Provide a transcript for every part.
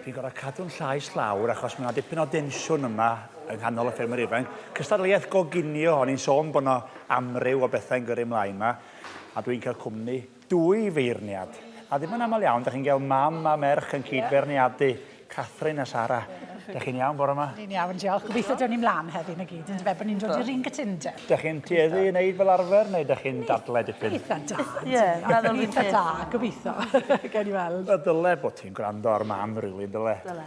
Fi'n gorfod cadw'n llais lawr achos mae 'na dipyn o densiwn yma yng nghanol y ffermwyr ifanc. Cystadleuaeth goginio, o'n i'n sôn bod 'na amryw o bethau'n gyrru ymlaen 'ma, a dwi'n cael cwmni dwy feirniad. A ddim yn aml iawn, da chi'n gael mam a merch yn cyd-feirniadu. Catherine a Sara. Da chi'n iawn bore yma? Ni'n iawn, diolch. Gobeithio down ni mlaen heddi na gyd, yndyfe, bod ni'n dod i'r un gytundeb. Da chi'n tueddu i wneud fel arfer, neu da chi'n dadle dipyn? Eitha da. Ie, meddwl fi'n Eitha da, gobeithio. Gawn ni weld. Wel, dyle bod ti'n gwrando ar mam, rili, yn dyle? Dyle.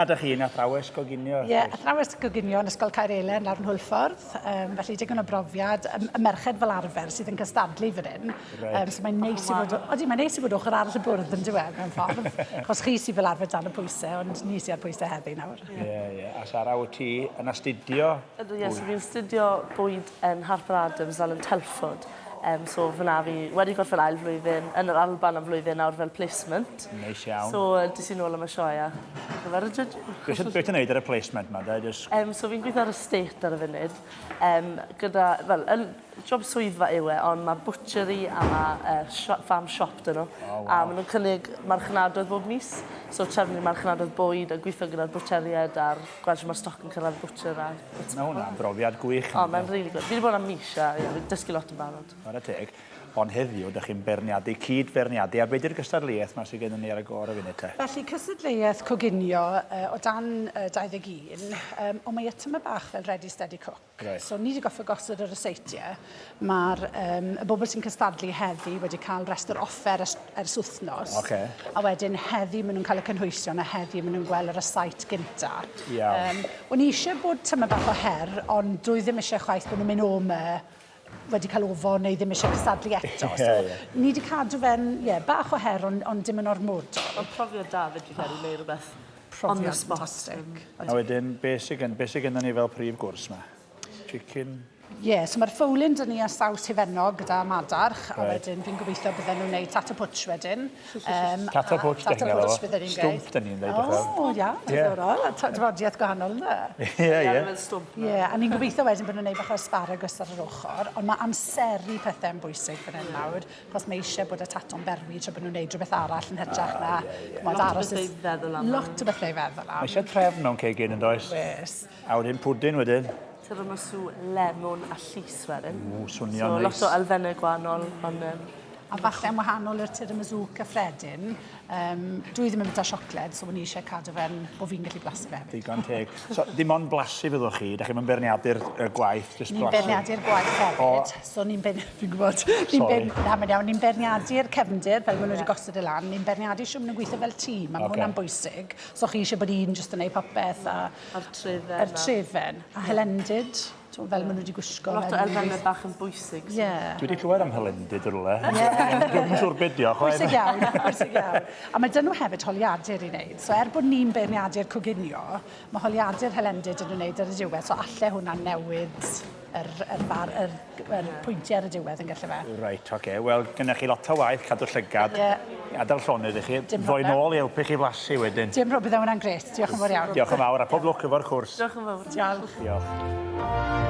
A da chi'n athrawes goginio? Ie, athrawes goginio yn Ysgol Caer Elen lawr yn Hwlffordd. Um, felly digon o brofiad. Y, y merched fel arfer sydd yn cystadlu fan hyn. Reit. So mae'n neis i fod... Odi, mae'n neis i fod ochr arall y bwrdd yn dyw e, mewn ffordd. Achos chi sydd fel arfer dan y pwysau, ond ni sydd ar pwysau heddi nawr. Ie, ie. A Sara, wyt ti yn astudio? Ydw, ie. So fi'n astudio bwyd yn Harper Adams lan yn Telford. Um, so fyna fi wedi gorffen ail flwyddyn yn yr Alban am flwyddyn nawr fel placement. Neis iawn. So des i nôl am y sioe a gyfer y judging. Beth beth ti'n neud ar y placement 'ma de? Jyst... Um, so fi'n gweithio ar estate ar y funud. Um, gyda, fel, yn job swyddfa yw e, ond mae butchery a mae uh, shop, farm shop dyn nhw. Oh, wow. A maen nhw'n cynnig marchnadoedd bob mis. So trefnu marchnadoedd bwyd a gweithio gyda'r bwtcheriaid a'r gweld sut mae'r stoc yn cyrraedd y butcher a... Mae hwnna'n brofiad gwych. O, mae'n really good. Fi wedi bod am mis a ie, fi'n dysgu lot yn barod. Chwarae teg. Ond heddiw, dych chi'n beirniadu, cyd-feirniadu, a be di'r gystadleuaeth 'ma sydd gennym ni ar y go ar y funud te? Felly, cystadleuaeth coginio o dan 21, um, ond mae e tyma bach fel Ready Steady Cook. Reit. So ni wedi gorfod gosod y ryseitiau. Mae'r um, y bobl sy'n cystadlu heddi wedi cael restr offer ers, ers wythnos. Ocê. A wedyn heddi maen nhw'n cael y cynhwysion a heddi maen nhw'n gweld y rysait gynta. Iawn. Um, o'n i eisiau bod tyma bach o her, ond dwi ddim eisiau chwaith bod nhw'n mynd o 'ma wedi cael ofon neu ddim eisiau cystadlu eto. Ie, So, ie. ni wedi cadw fe'n, ie, bach o her, ond, ond dim yn ormodol. Mae'n profiad da fyd fi'n credu, neu rhywbeth on the Profiad spot. ffantastig. A wedyn, be sy gen, be sy gennym ni fel prif gwrs 'ma? Chicken? Ie, yeah, so mae'r ffowlyn dyn ni a saws hufennog gyda madarch, a Reit. wedyn fi'n gobeithio bydden nhw'n gwneud tata pwtsh wedyn. Um, Tata pwtsh, dych chi'n Tata galw pwtsh fo. bydden ni'n gweud. Stwmp, dyn ni'n dweud, dych O, ia, Ie. diddorol. A Tafodiaeth gwahanol, ynddo? Ie, ie. Fel stwmp. Ie, a ni'n gobeithio wedyn bod nhw'n gwneud bach o asparagus ar yr ochr, ond mae amseru pethau'n bwysig fan hyn nawr, achos mae eisiau bod y tato'n berwi tra bod nhw'n gwneud rhywbeth arall yn hytrach na... ch'mod, Lot o aros bethau i feddwl am. Lot o bethau i feddwl am. Mae eisiau trefn mewn cegin, yn does? Oes. A wedyn pwdin wedyn. Tiramisu, lemon a llus wedyn. Ww, swnio'n So neis. lot o elfennau gwahanol, ond um, A falle yn wahanol i'r tiramisu cyffredin, um, dwi ddim yn bwyta siocled, so o'n i eisiau cadw fe'n bod fi'n gallu blasu fe hefyd. Digon teg. So, dim ond blasu fyddwch chi, da chi'm yn beirniadu'r y gwaith, jyst Ni'n blasu. beirniadu'r gwaith hefyd. O. So ni'n beir... Fi'n gwybod. Ni'n Sorry. beir... Na, mae'n iawn. Ni'n beirniadu'r cefndir, fel maen nhw wedi gosod e lan. Ni'n beirniadu shwt maen nhw'n gweithio fel tîm, a ma' Ocê. hwnna'n bwysig. So chi eisiau bod un jyst yn neud popeth a... A'r trefen. Yr trefen. A hylendid, t'mo' fel maen nhw wedi gwisgo. Lot o fel maen nhw'n elfennau gweith- bach yn bwysig. Ie. Dwi wedi clywed am hylendid rhywle. Dwi'm yn siŵr be' 'di o chwaith. Bwysig iawn, bwysig iawn. A mae 'da nhw hefyd holiadur i wneud. So er bod ni'n beirniadu'r coginio, mae holiadur hylendid yn nhw'n wneud ar y diwedd, so alle hwnna newid yr, yr, bar, yr, yr pwyntiau ar y diwedd yn gallu fe. Reit, oce. Wel, gennych chi lot o waith cadw llygad. Ie. Adael llonydd i chi. Dim Ddoi problem. nôl i helpu chi flasu wedyn. Dim problem, bydde hwnna'n grêt. Diolch yn fawr iawn. Diolch yn fawr a pob lwc efo'r cwrs. Diolch yn fawr. Diolch. Diolch.